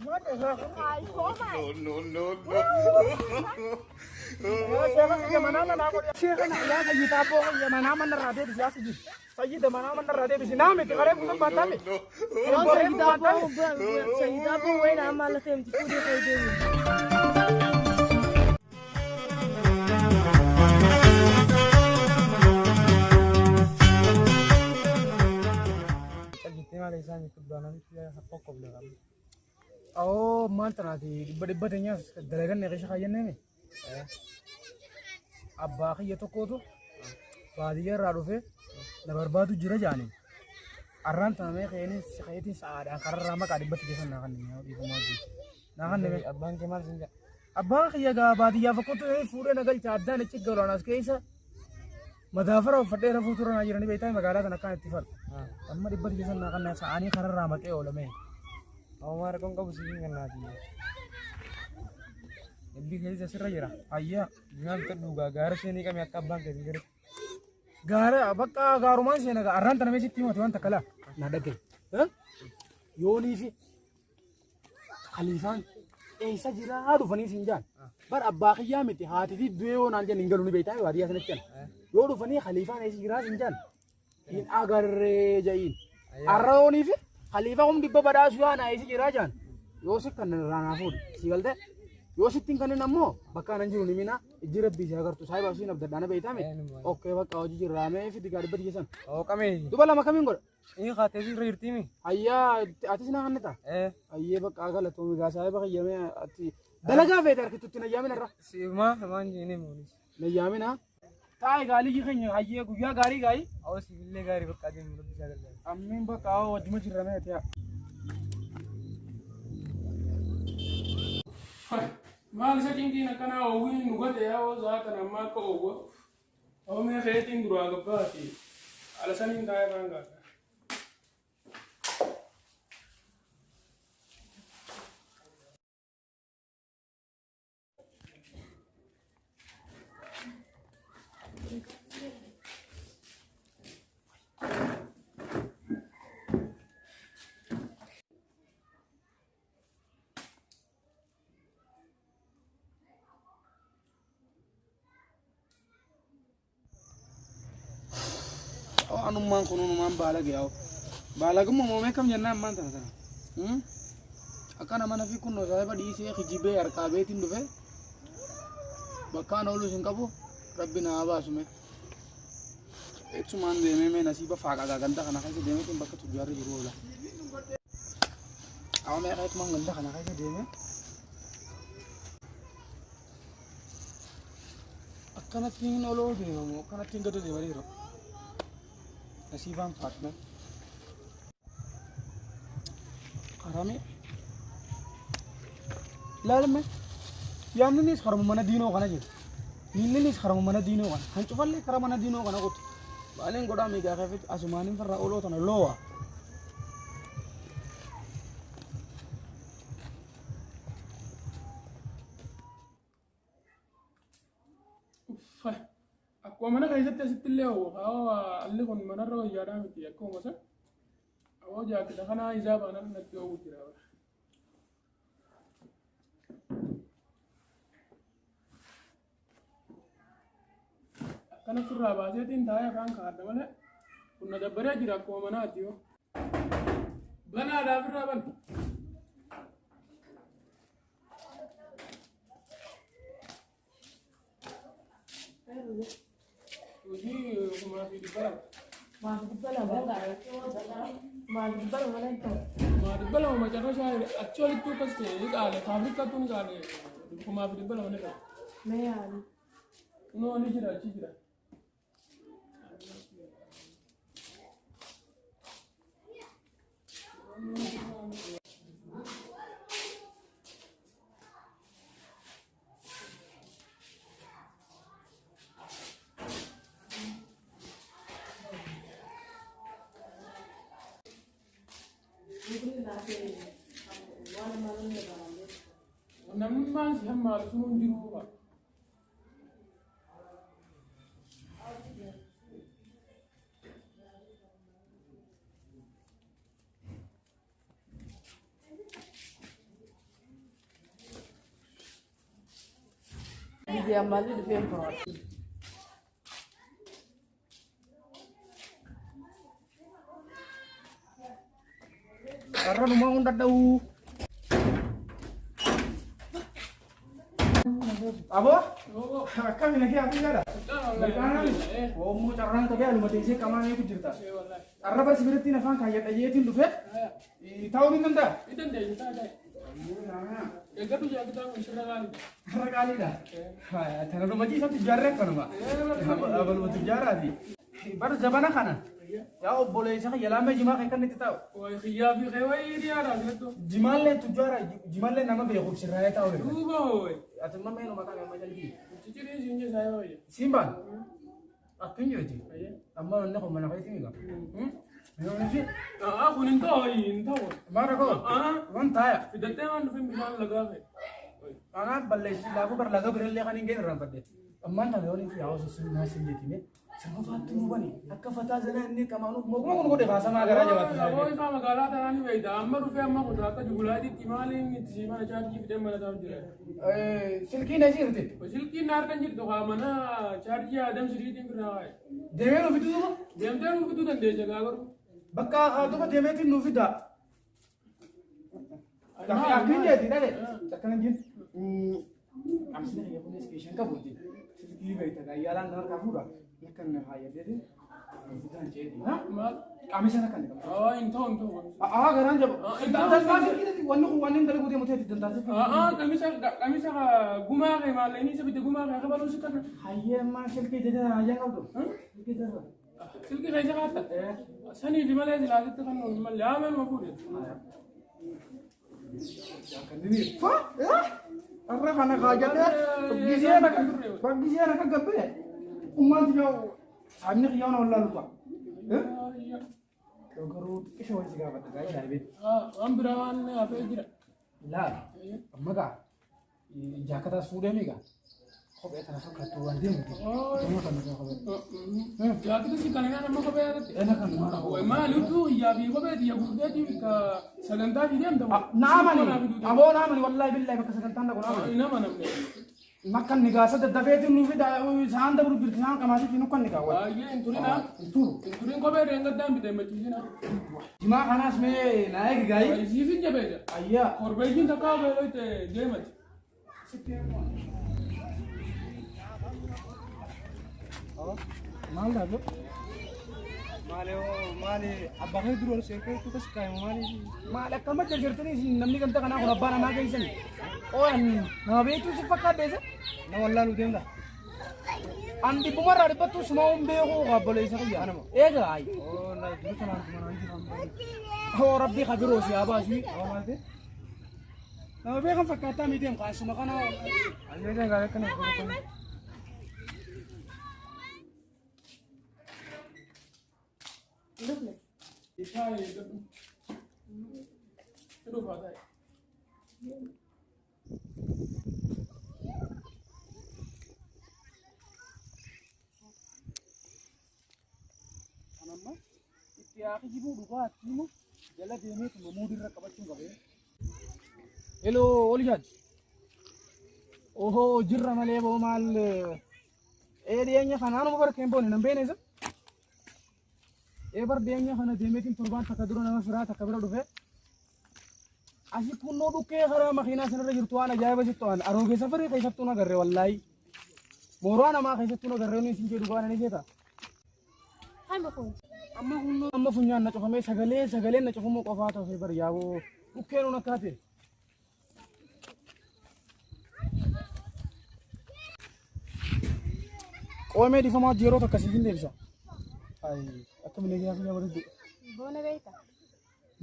No, no, no, no. Sheekha kiyya manaa manaa godhe. Sheekha na yaa sayyidaa abboo kiyya manaa mana irraa deebisi yaa sayyid. Sayyida manaa mana irraa deebisi. Naa miti qaree kutan baatame. Sayyidaa abboo wayina amma alla ta'e miti fuudhee ka'ee deemu. Callittee maal isaa miti namichi qoqqobne qabna. Awoo maal tanaati dhibba dhibba teenyaas dalaganne keessa kaayyanneemi. Abbaa kiyya tokkootu baadiyyaa irraa dhufee na barbaadu jira jaaniin. Arraan tana mee keenis keetiin sa'aadhaan kararraa maqaa dhibbatti keessan naa kanneen yaa dhiifamaa jiru. Naa kanneen. Abbaan kee maal siin jedha? Abbaan kiyya gaa baadiyyaa fakkotu fuudhee na galcha addaan ichi galu as keessa madaafara uffadhee rafuu tura naa jiranii beektaa magaalaa tana akkaan itti fal. Amma dhibbatti keessan naa kanneen sa'aanii kararraa maqee oolamee. Homaa rakkoon qabu siin kennaati. Dhibbi keessa sirra jira. Ayyaa. Maal ta'u dhugaa gaara seenii qami akka abbaan kee siin jedhu. Gaara bakka gaarumaan seena gaa arraan tana meesitti himate waan takka laa na dhagaye. Yoonii fi khaliifaan eessa jiraa dhufanii siin jaan. Bar abbaa kiyyaa miti haati fi du'ee yoo naan jenni hin galu ni beektaa baadiyyaa sanatti ana. Yoo dhufanii khaliifaan eessa jiraa siin jaan hin agarree ja'iin. Arra yoonii fi khaliifaa humni dhibba badhaasu yaa naa eessa jiraa jaan. Yoo si kan irraa naa fuudhi si galtee yoo sitti hin kennin ammoo bakka anan jiru ni mina ijji rabbii si agartu saahiba siin abdadhaana beektaa miti. Okkee bakka hojii jirraa mee fidi gaa dhibba tiyya san. Oo qamee. Duba lama kamiin godha? Inni kaatee sirra jirtiimi. Ayyaa atis naa kannita? Ee. Ayyee bakka galatoomi gaa saahiba kiyyamee ati dalagaa feete harkitutti na yaamina irra. Simaa maan jeenee muunis. Na yaamina. Taa'e gaa liji keenya hayyee guyyaa gaarii gaayii. Awwa sibillee gaarii bakka adeemu rabbi isaa gargaara. Ammiin bakka awwa wajjuma jirra mee ati haa. Maal isa cinqiin akkanaa oowwiin nu gate yaa sa'a kana ammaa akka oowwa. Oomee keetiin duraa gabbaati. Ala saniin taa'ee afaan gaata. Anummaan kun unumaan baalage yaa'u. Baalagummaa moomee kam jennaan ammaan tana tana. Akkana mana fi kunnoo saahiba dhiisee kijibee harkaa beetiin dhufe bakkaan oolus hin qabu rabbi na haa baasume. Echumaan deemee mee nasiiba faaqagaa ganda kana keessa deemeetiin bakka tujjaarri jiru oola. Amma mee echumaan ganda kana keessa deemee akkanattiin oloo deemamu akkanattiin gadi deemaniiru. Nasiibaan faaqme. Qarame. Ilaalame. Yaanninis karuma mana diinoo kana jira. Miillinis karuma mana diinoo kana. Kan cufallee kara mana diinoo kana qotu. Baaleen godhaa miigaa keessatti asumaanin farraa oloo tana loowa. Uffa. Akkuma mana keessatti asitti illee ho'a. Alli kun manarra wayyaadhaa miti akkuma san. Awoo jaakita kanaa isaa baanaan natti ho'u jira. Akkana surraa baaseetiin taa'ee afaan kaa'adha malee kun na dabbaree jira akkuma manaati yoo. Banaadhaaf irraa bana. Hojii 2,200. 2,200 malee hin ta'u. 2,200 macarrashaa achi olittuu akkas ta'e ni qaale faabrikaattuu ni qaale 2,200 ni qaale. Mee yaali. Kunoo ni jira achi jira. Namummaan si hammaatu sun hin jiru. Gizee ammaallee dhufee hin furaadha. Har'a numaa hunda dha'uu. Aboo akkami nagee hafi yaada? Oommoo carraan ta'ee aluma teessee qamaan eegu jirta. Har'a barsi biratti afaan kaayyadha jeetiin dhufe ta'uu ni danda'a. Ni dandeenya ta'a ta'a. Eeggatu jaakitaa kun sirra gaariidha. Har'a qaaliidha. Tana dhuma ciisatti ijaarree akkanuma. Abaluma ijaaraati. Bar zabana kana yaa obboleessa kiyya laamee jimaa kee kan itti taa'u. Wayi xiyyaa fi kee wayii dhiyaadha asirrattu. Jimaallee tujjaara jimaallee nama beekuuf sirraa'ee taa'u. Duuba hooyi. Ati amma meenuma kana amma jalbii. Cicirii siin jecha yoo wayya. Simbaan akkin jirti. Amma wanni kun mana keessa miidha. Yoonisi Aa kun hin ta'u hin ta'u. maara koo waan taaya. Fidattee waan dhufin bishaan lagaa fe'e. Kanaaf balleessi laafuu bar laga birallee kan hin geenye irraanfadhe. Ammaan tana yoonisi hawaasa sun naa sin jettime. Sama faatti nu bani akka fataa zana inni qamaanu moguma kun godhe kaasamaa garaa jabaatti. Aboo isaa magaalaa tanaa ni beekta. Amma dhufee amma kun akka jugulaatiitti maaliin itti sii mana chaarjii fidee mana taa'u jira. Silkiin asii jirti. Silkiin na harkan jirtu haa mana chaarjii Adam siriitiin birraa waa'e. Deemee nu fidu duuba. Deemtee nu fiduu dandeessa gaa garuu. Bakka haa duuba deemeetiin nu fida. Akkin jeeti dhale. Akkana jin. Amsina kiyya kunis keeshan qabuuti. Silkii beekta gayyaalaan nama harkaa fuudha. Akkan haayyateeti. Fidaan jeeti. Maal? Qaamisa kana kan qabu. Aa hin ta'u hin ta'u. Aa garaan jaba. Dantaa silkii wanni kun wanni hin dalaguu deemu ta'eeti dantaa silkii. Aa qamisa qamisa gumaa kee maallaqni isa bite gumaa kee kabaluu si kana. Hayyee ammaa silkii jecha hayyaan qabdu. Silkii jecha. Silkii keessa kaatta. Sanii fi malee silaasitti kan nuun malee haa manuma fuudhe. Har'a kana kaajatee gisee na gabbee ummaan xiyyoo saamni xiyyoon wallaalu ta'a. Garuu xiqqisha wayii si gaafadha gaa'ee shaayibee. Waan biraa waan hafee jira. Laal amma gaa jaakataas fuudhee miigaa kophee kana fakkaattu waan deemtu. Nama kana kophee. Jaakita si kana nama kophee irratti. Ena kan maara kophee. Maali utuu hiyyaa fi kophee xiyya gurgurteetii ka sagantaa fi deemta. Naamani aboo naamani wallaahi billahi bakka sagantaan dhaqu naamani. Nama namne. Makkan nigaasa daddafeetiin nuufi saan dabru jirti saan qamaatiitti nukkan nigaa wal. Baay'ee hin turina. Hin turu. Hin turin kophee reengaddaan bitee machiisina. Jimaa kanaas mee naa eegi gaayii. Siif hin jabeessa. Ayyaa. Korbeeyyiin takka beeloyte deemati. Maal taate? Maali maali abbaa kee duraan seerkee tukas kaa'imu maali? Maal akkama jarjartanii isin namni ganta kanaa kun abbaa namaa keessan. Ooyan nama beektuu si fakkaadde isa? Na wallaaluu deemta. An dhibbumarraa dhibbattuu suma hin beekuu obboleessa kiyya. Eega ayi. Oo na dura sanaan manaan jiru. Oo rabbii kabiroo si haa baasu. Waa maal ta'e? Nama beekan fakkaataa miti deemu kaasuma kana. Ayyoo jaagaa akkana godhatan. Dhufne. Isaa eeggadhu. Si dhufaa ta'e. Kanamma itti haa jibuu dhugaatii immoo jala deemeetuma muudirra qabachuun qabee. Hello Oliyad. Ohoo jirra malee boo maal ee dhiyeenya kana anuma bara keembooni nan beene isa. Ee bar dhiyeenya kana deemeetiin torbaan takka dura nama firaa takka bira dhufe. Asi kunnoo dhukkee karaa makiinaa sanarra jirtu waan ajaa'iba sitti waan aroogee safarii keessattuu na agarre wallaahi. Mooraa namaa keessattuu na agarre inni isin jedhu waan ani seeta. Hami kun. Amma hunnoo amma funyaan na cufamee sagalee sagaleen na cufamuu qofaa ta'e bar yaaboo dhukkee nuun akka ta'e. Qoomee dhiifamaa yeroo takka siif hin deebisa. Akkamiin eegaa fi nama duddu. Boona beekta.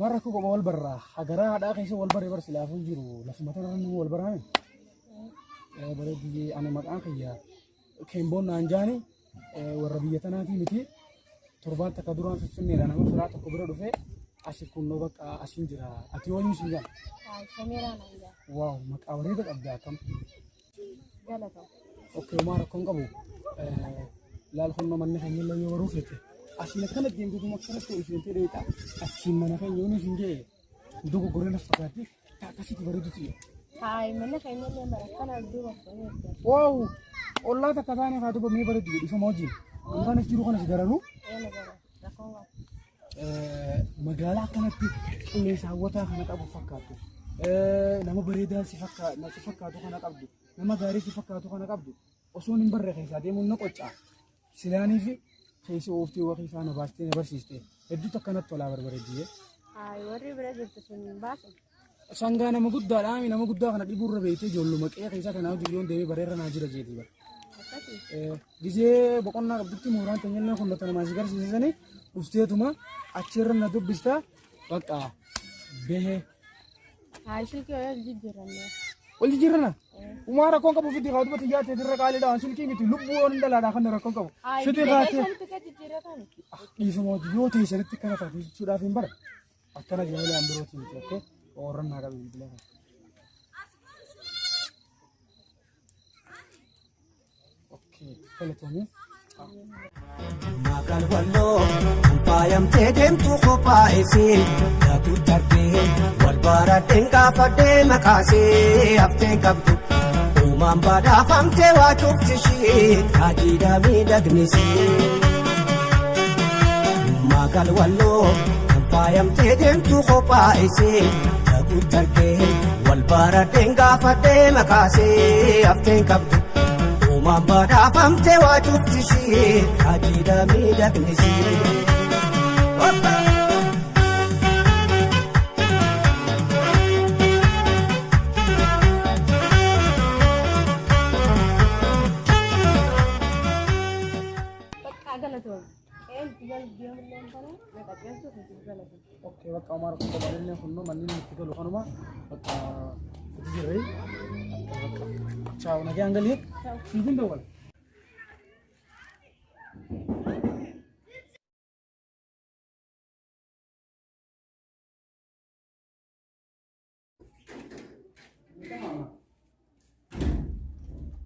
Marra koo kophaa wal barraa hagaraa haadhaa keessa wal barree bar silaafuu jiru lafuma tanarra nama wal barraame. Bareedduu ani maqaan kiyya keemboon naan jaani warra biyya tanaatii miti torbaan takka duraan finfinneedha nama firaa tokko bira dhufee asi kunnoo bakka asin jira ati eenyu sin jaan. Samiraa naan jaa. Waaw maqaa bareeda qabda akkam. Galata. Okkee homaa rakkoon qabu laal kunnoo manni keenya illee yoo baruuf jette asiin akkana deemtutuma akkanatti ol seentee dheexa achiin mana keenya yoon isin jee dogoggoree na fakkaatti akkasitti bareedutu jira. Haay mana keenya illee bara akkana duuba fuudhee. Waaw ollaa takka taanee haa duuba mee bareedu dhiifama wajjin. Kan as jiru kana si daranuu Eena bara rakkoo waa. Magaalaa akkanatti qilleensa hawwataa kana qabu fakkaattu. Nama bareedaa si fakkaatu kana qabdu. Nama gaarii si fakkaatu kana qabdu. Osoon hin barre keessaa deemuun na qoccaa. Silaanii fi keessa ooftee waqii faana baastee na barsiiste. Hedduutu akkanatti tolaa barbareeddiyee. Haay warri bira jirtu sun hin baasu. Sangaa nama guddaadha nama guddaa kana dhibuurra beektee ijoolluma qe'ee keessaa kanaa hojii yoon deemee bareerra naa jira jeetii bara. Gizee boqonnaa qabdutti mooraan teenyallee kun lafa namaa si garsiisanii dhufteetuma achirra na dubbista bakka bahee. Haay silkii wayii wal jijjiiranne. Wal jijjiirana. Umaa rakkoon qabu fidii haa dubbatti jaatee irra qaaliidha silkii miti lubbuu waan dhalaadhaa kan rakkoon qabu. Haay Fidii kaatee keessanitti kan jijjiiratan. Dhiifama hojii yoo ta'e sanitti kana taate jechuudhaaf hin bara. Akkana jedhamee waan birootii miti okkee oorrannaa qabu bilbila kana. Okkee galatoomii. Maqaan walloo kan faayamtee deemtu kophaa isii daakuu darbee wal baradheen gaafadhee maqaasee haftee qabdu. Uumaan badhaafamtee waa cufti ishii haajiidha miidhagnisii. Maqaan walloo kan faayamtee deemtu kophaa isii daakuu darbee wal baradheen gaafadhee maqaasee haftee qabdu. Uumaan badhaafamtee waa cufti ishii haajiidha miidhagnisii. Bakka galatoomii. Qe'een itti galu deemullee kana na qajeelchuuf itti galatoomii. Okkee bakka umaa rakkoo qabu illee kunnoo manneen itti galu kanuma bakka itti jirree. Chaaw nagaan galee. Siifin dawwala.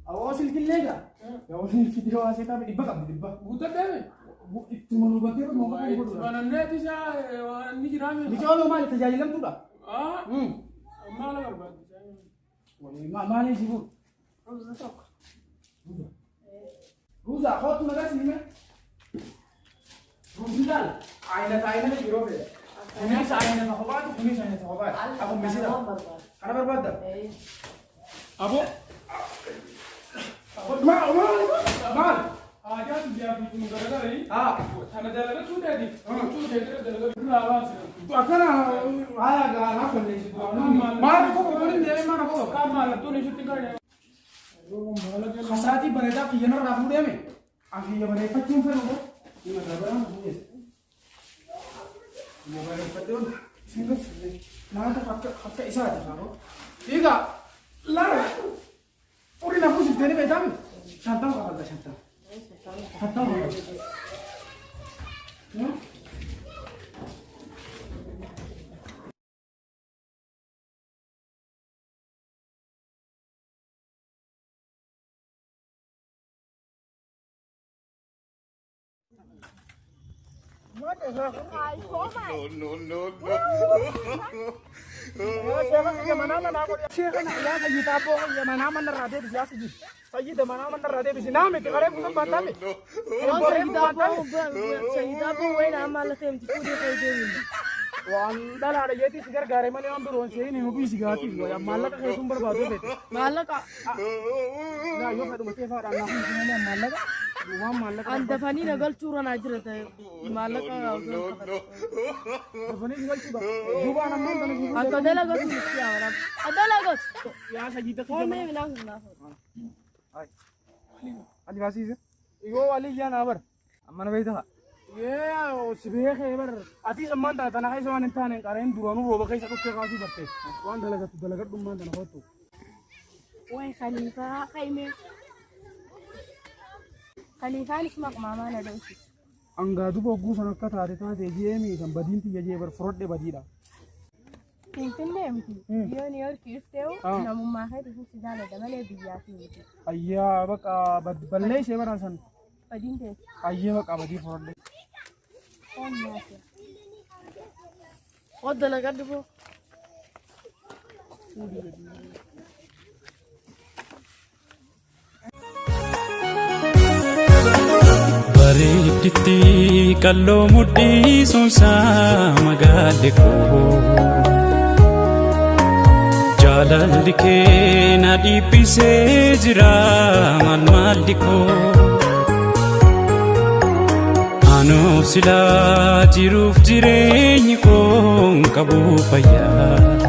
Awoo silkillee gaa. Yoo silkii waa seetaa dhibba qabdi dhibba. Guuttadheeme. Ittuma nu battee dhuma qofa Itti godhu. bananneeti isaa waan inni jiraame. Micooloo maali tajaajilamtuudha? Maala barbaadde? Maaliin si fuudhu? Ruuza tokko. Ruuza kootu nagaa si hime. Ruuzi laal aynata aynata yeroo fedha. Kunis aynata kophaati kunis aynata kophaati. Akkuma misira. Kana barbaadda? Aboo. Maal maal maal? Haajaan biyyaa fi kun garagarii. Haa. Tana dalagachuu deeti. Gochuu deetira dalagachuu irraa baasina. Akkana haaya gaaraa kolleessi. Maal rakkoo qabu waliin deemee maal rakkoo qabu? Kaan maallattoon ishitti kaa'e. Kasaatii bareedaa kiyyanarraa fuudheeme. An kiyya bareeffachuun fedhu moo? Ni mataa baraan fuudhees. Kiyya bareeffadhuun isin garsiise. Naata akka akka isaati faaroo. Egaa laala xurii na fuusiftee ni beektaami? 50 kafalta 50. 50 kafalta. No, no, no, no. Sayyidaaboo wayii nama maallaqa himti fuudhee fayyadamuu. Waan dhalaadha jeetii si gargaare malee waan biroon seeni nu dhiisi gaatii maallaqa keetuun barbaadu fedhe. Maallaqa Laa yoo fedhuma teefaadhaan naa hundi malee maallaqa waan maallaqa an dafanii na galchuurra naa jira ta'e maallaqa dafanii si galchuudha. Duubaan ammaan tana si Akka dalagatu itti yaamana. Dalagatu. Yaa sajii takka Koomee minaa sun naaf. Ali baasiise. Yoo walii yaa naa bara. Amma na beektaa? Yee si beekee bar. Atis ammaan tana tana keessa waan hin taane qareen duraanuu rooba keessa dhukkee kaasuu barte. Waan dalagattu dalagadhu ammaan tana kottu. Way Khaliifaa qaymee. Khaliifaanis maqmaamaa na dho'isi. Angaa duba hogguu san akka taate taate jeemi kan badiin tiyya jee bar furadhe badiidha. Finfinnee miti. Yoo Niiyorkii dhufteewu Ah. namummaa keetii si jaalladha malee biyyaa fi miti. Ayyaa baqa balleessee baraan san. Badiin teessi. Ayyee baqa badii furadhe. Foon nyaate. Wadda lagadhu boo. Bareeditti qalloo mudhiisuunsaa magaalli koo. Jaalalli kee na dhiphисee jira maal maalli koo. Anoof silaa jiruuf jireenyi koo hin qabu fayyaa.